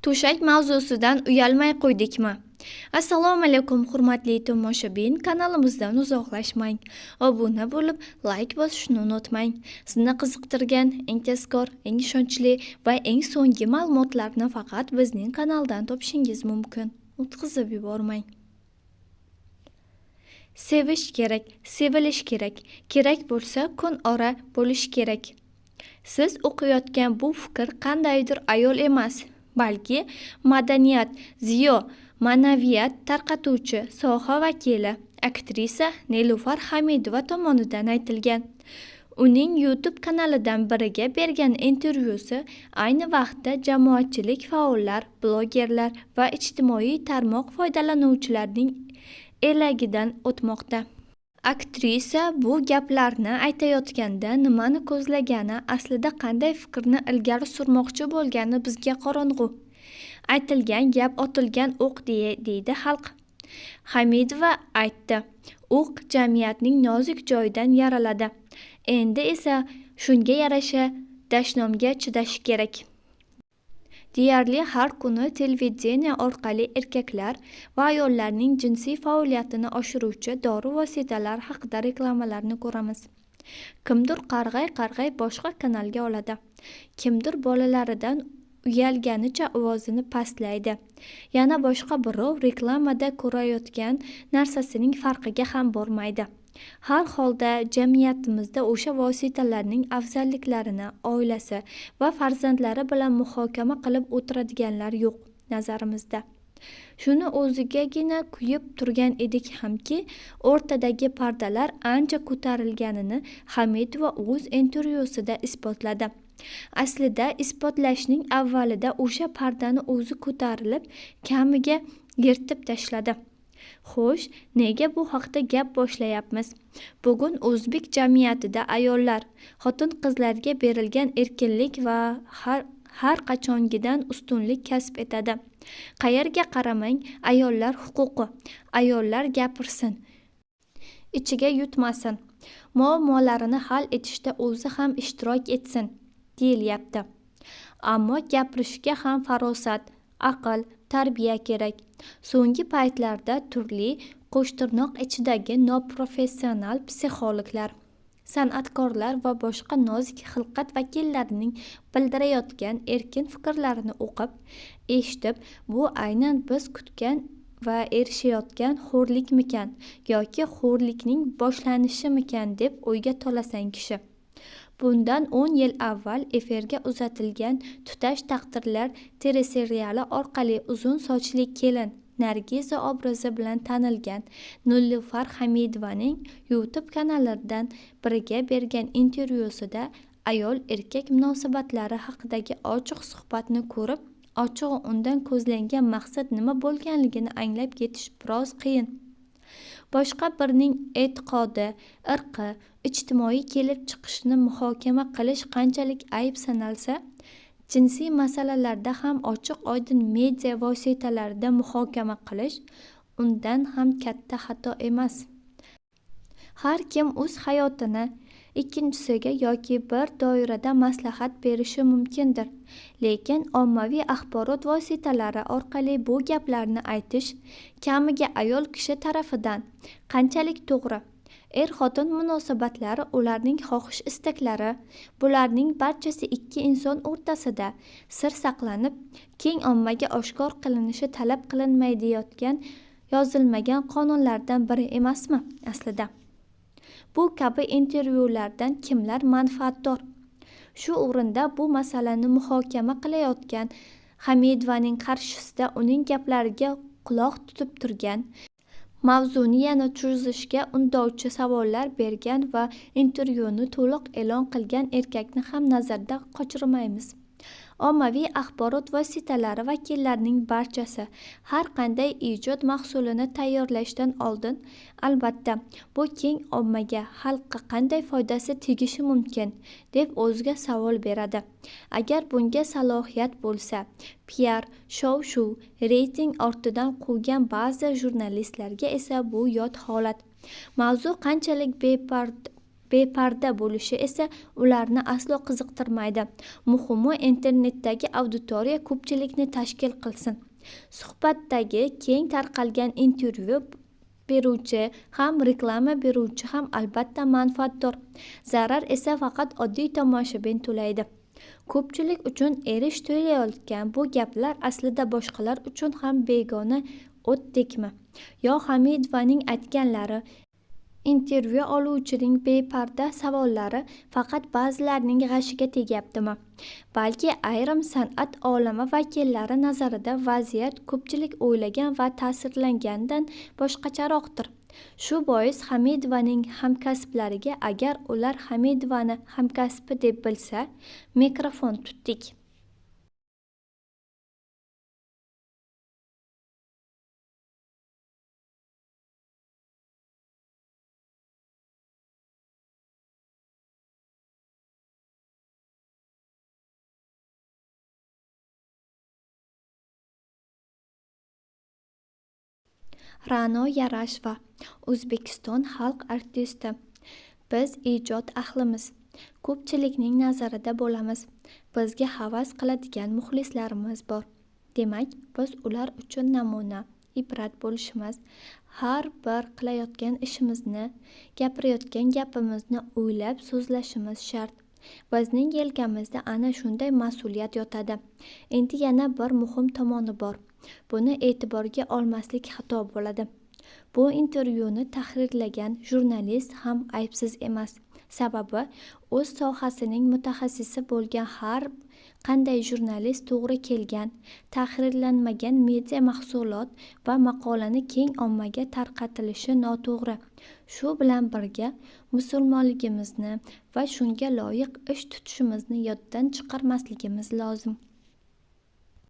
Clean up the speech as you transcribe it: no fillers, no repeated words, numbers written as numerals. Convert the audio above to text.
To'shak mavzusidan uyalmay qo'ydikmi? Assalomu alaykum, hurmatli tomoshabin, kanalimizdan uzoqlashmang. Obuna bo'lib, layk bosishni unutmang. Sizni qiziqtirgan eng tezkor, eng ishonchli va eng so'nggi ma'lumotlarni faqat bizning kanaldan topishingiz mumkin. O'tkazib yubormang. Sevish kerak, sevilish kerak. Kerak bo'lsa, kun ora bo'lish kerak. Siz o'qiyotgan bu fikr qandaydir ayol emas, balki madaniyat, ziyo, ma'naviyat tarqatuvchi soha vakili, aktrisa Nilufar Hamidova tomonidan aytilgan. Uning YouTube kanalidan biriga bergan intervyusi ayni vaqtda jamoatchilik faollar, blogerlar va ijtimoiy tarmoq foydalanuvchilarining elagidan o'tmoqda. Aktrisa bu gaplarni aytayotganda nimani ko'zlagani, aslida qanday fikrni ilgari surmoqchi bo'lgani bizga qorong'u. Aytilgan gap otilgan o'q deydi xalq. Hamidova aytdi, o'q jamiyatning nozik joyidan yaraladi. Endi esa shunga yarasha dashnomga chidash kerak. Deyarli har kuni televideniye orqali erkaklar va ayollarning jinsiy faoliyatini oshiruvchi dori vositalari haqida reklamalarni ko'ramiz. Kimdir qarg'ay-qarg'ay boshqa kanalga oladi. Kimdir bolalaridan uyalganicha ovozini pastlaydi. Yana boshqa birov reklamada ko'rayotgan narsasining farqiga ham bormaydi. Har holda jamiyatimizda o'sha vositalarning afzalliklarini oilasi va farzandlari bilan muhokama qilib o'tiradiganlar yo'q nazarimizda. Shuni o'zigagina kuyib turgan edik hamki, o'rtadagi pardalar ancha ko'tarilganini Hamidova o'z intervyusida isbotladi. Aslida isbotlashning avvalida o'sha pardani o'zi ko'tarilib, kamiga yirtib tashladi. Xo'sh, nega bu haqda gap boshlayapmiz? Bugun o'zbek jamiyatida ayollar, xotin-qizlarga berilgan erkinlik va har qachongidan ustunlik kasb etadi. Qayerga qaramang, ayollar huquqi, ayollar gapirsin, ichiga yutmasin, muammolarini hal etishda o'zi ham ishtirok etsin, deyilyapti. Ammo gapirishga ham farosat, aql, tarbiya kerak. So'nggi paytlarda turli qo'shtirnoq ichidagi noprofessional psixologlar, san'atkorlar va boshqa nozik xilqat vakillarining bildirayotgan erkin fikrlarini o'qib, eshitib, bu aynan biz kutgan va erishayotgan xo'rlikmikan yoki xo'rlikning boshlanishimikan deb o'yga tolasan kishi. Bundan 10 yil avval efirga uzatilgan Tutash taqdirlar teleseriali orqali uzun sochli kelin Nargiza obrazi bilan tanilgan Nilufar Hamidovaning YouTube kanallaridan biriga bergan intervyusida ayol-erkak munosabatlari haqidagi ochiq suhbatni ko'rib, ochig'i undan ko'zlangan maqsad nima bo'lganligini anglab yetish biroz qiyin. Boshqa birning e'tiqodi, irqi, ijtimoiy kelib chiqishini muhokama qilish qanchalik ayb sanalsa, jinsiy masalalarda ham ochiq-oydin media vositalarida muhokama qilish undan ham katta xato emas. Har kim o'z hayotini ikkinchisiga yoki bir doirada maslahat berishi mumkindir. Lekin ommaviy axborot vositalari orqali bu gaplarni aytish kamiga ayol kishi tarafidan qanchalik to'g'ri? Er-xotin munosabatlari, ularning xohish-istaklari, bularning barchasi ikki inson o'rtasida sir saqlanib, keng ommaga oshkor qilinishi talab qilinmaydigan yozilmagan qonunlardan biri emasmi aslida? Bu kabi intervyulardan kimlar manfaatdor? Shu o'rinda bu masalani muhokama qilayotgan Hamidovaning qarshisida uning gaplariga quloq tutib turgan, mavzuni yana cho'zishga undovchi savollar bergan va intervyuni to'liq e'lon qilgan erkakni ham nazardan qochirmaymiz. Ommaviy axborot vositalari vakillarining barchasi har qanday ijod mahsulini tayyorlashdan oldin, albatta, bu keng ommaga, xalqqa qanday foydasi tegishi mumkin, deb o'ziga savol beradi. Agar bunga salohiyat bo'lsa, piar, shov-shuv, reyting ortidan quvgan ba'zi jurnalistlarga esa bu yot holat. Mavzu qanchalik Beparda bo'lishi esa ularni aslo qiziqtirmaydi. Muhimi, internetdagi auditoriya ko'pchilikni tashkil qilsin. Suhbatdagi keng tarqalgan intervyu beruvchi ham, reklama beruvchi ham albatta manfaatdor. Zarar esa faqat oddiy tomoshabin to'laydi. Ko'pchilik uchun erish tuyulayotgan bu gaplar aslida boshqalar uchun ham begona o'tdekmi? Yo Hamidovaning aytganlari, intervyu oluvchining beparda savollari faqat ba'zilarning g'ashiga tegyaptimi? Balki ayrim san'at olami vakillari nazarida vaziyat ko'pchilik o'ylagan va ta'sirlangandan boshqacharoqdir. Shu bois Hamidovaning hamkasblariga, agar ular Hamidovani hamkasbi deb bilsa, mikrofon tutdik. Ra'no Yarasheva, O'zbekiston xalq artisti. Biz ijod ahlimiz. Ko'pchilikning nazarida bo'lamiz. Bizga havas qiladigan muxlislarimiz bor. Demak, biz ular uchun namuna, ibrat bo'lishimiz, har bir qilayotgan ishimizni, gapirayotgan gapimizni o'ylab so'zlashimiz shart. Bizning yelkamizda ana shunday mas'uliyat yotadi. Endi yana bir muhim tomoni bor. Buni e'tiborga olmaslik xato bo'ladi. Bu intervyuni tahrirlagan jurnalist ham aybsiz emas. Sababi, o'z sohasining mutaxassisi bo'lgan har qanday jurnalist to'g'ri kelgan, tahrirlanmagan media mahsulot va maqolani keng ommaga tarqatilishi noto'g'ri. Shu bilan birga musulmonligimizni va shunga loyiq ish tutishimizni yoddan chiqarmasligimiz lozim.